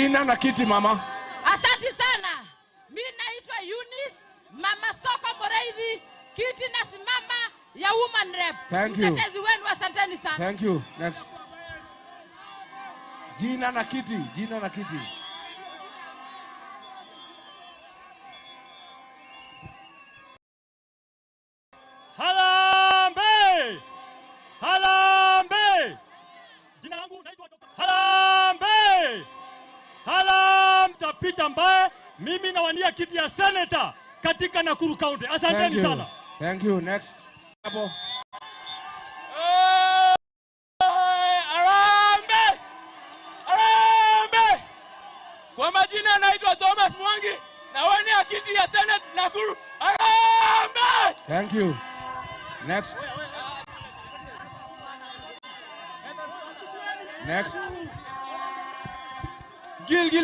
Jina na kiti, mama. Asante sana. Mi naitwa Eunice Mama Soko Moreithi, kiti nasimama ya woman rep. Thank you. Mtetezi wenu, asanteni sana. Thank you. Next. Jina na kiti, jina na kiti. Harambee! Harambee! Jina langu naitwa Dr. Harambee! Harambee! Peter Mbae, mimi nawania kiti ya senator katika Nakuru County. Thank Asanteni you. sana. Thank you. Next. Hapo. Harambee! Harambee! Kwa majina naitwa Thomas Mwangi, nawania kiti ya Senate Nakuru. Harambee! Thank you. Next. Next. Gilgil.